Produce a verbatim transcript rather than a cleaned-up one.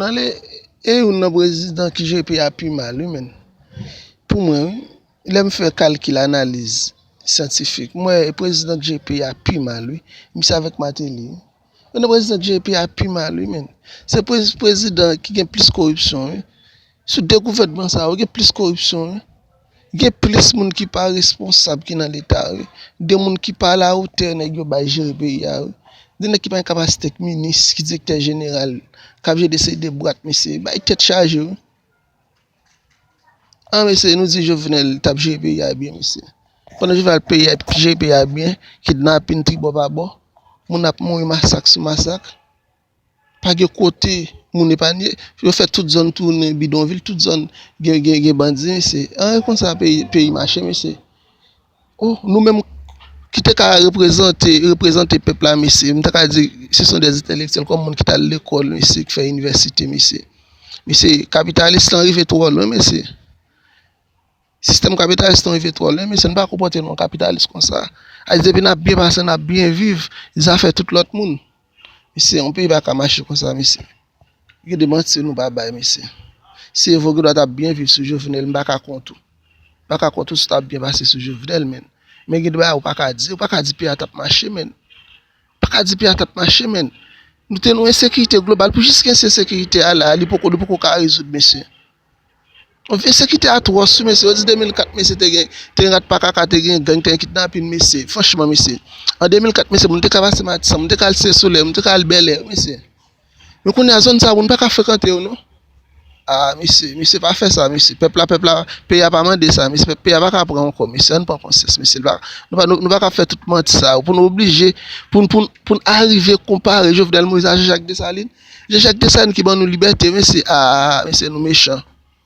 Nan le, e youn nan prezidan ki jere peyi a pi mal, wi, menn. Pou mwen, wi, lè m fè kalkil, analiz syantifik, m wè prezidan ki jere peyi a pi mal, wi. Misye avèk Martelly, wi. Youn nan prezidan ki jere peyi a pi mal, wi, menn. Se prez-, prezidan ki gen plis koripsyon, wi. Sou de gouvènman sa yo, gen plis koripsyon, wi. Gen plis moun ki pa responsab ki nan Leta, wi. De moun ki pa alawotè nèg yo bay jere peyi a, wi. De nèg ki pa gen kapasite k minis, ki direktè jeneral, k ap jere de seri de bwat, mesye. Bay tèt chaje, wi. An, mesye, nou di Jovenel t ap jere peyi a byen, mesye. Pandan Jovenel peyi a, jere peyi a byen, kidnapin tribò pa bò, moun ap mouri masak sou masak. Pa gen kote moun epanye. Yo fè tout zòn tounen bidonvil, tout zòn gen, gen, gen bandi, mesye. An, e konsa peyi, peyi mache, mesye. Oh, nou menm ki te ka reprezante, reprezante pèp la, mesye. M ta ka di, ce sont des intellectuels, kòm moun ki t al lekòl, mesye, ki fè inivèsite, mesye. Mesye, kapitalis lan rive twò lwen, mesye. Sistèm kapitalis lan rive twò lwen, mesye. Nou pa konpòte nou an kapitalis konsa. Ayiti, depi n ap byen pase, n ap byen viv, zafè tout lòt moun. Mesye, yon peyi pa ka mache konsa, mesye. Gen de manti nou pa bay, mesye. Se vre, ou gen dwa t ap byen viv sou Jovenel, m pa ka kont ou. M pa ka kont ou si w t ap byen pase sou Jovenel, menn. Men gen de bagay ou pa ka di, ou pa ka di peyi a t ap mache, menn. Pa ka di peyi a t ap mache, menn. Nou te nan ensekirite global, pou jis gen ensekirite a la, li poko, li poko ka rezoud, mesye. Ensekirite atwòs, wi, mesye. Yo di de mil kat, mesye, te gen, te gen rat pa kaka, te gen gang, te gen kidnapin, mesye. Franchman, mesye. An de mil kat, mesye, moun te ka pase Matisan, moun te ka al Sesolè, moun te ka al Bèlè, mesye. Men kounye a, zòn sa, moun pa ka frekante yo, non. Ah, mesye, mesye, pa fè sa, mesye. Pèp la, pèp la, peyi a pa mande sa, mesye. Pèp, peyi a pa ka pran ankò, mesye. Ann pran konsyans, mesye. Nou pa, nou pa, nou, nou pa ka fè tout manti sa yo. Pou nou oblije, pou, pou, pou n arive konpare Jovenel Moïse a Jean-Jacques Dessalines. Jean-Jacques Dessalines ki ban nou libète, mesye. Ah, mesye, nou mechan.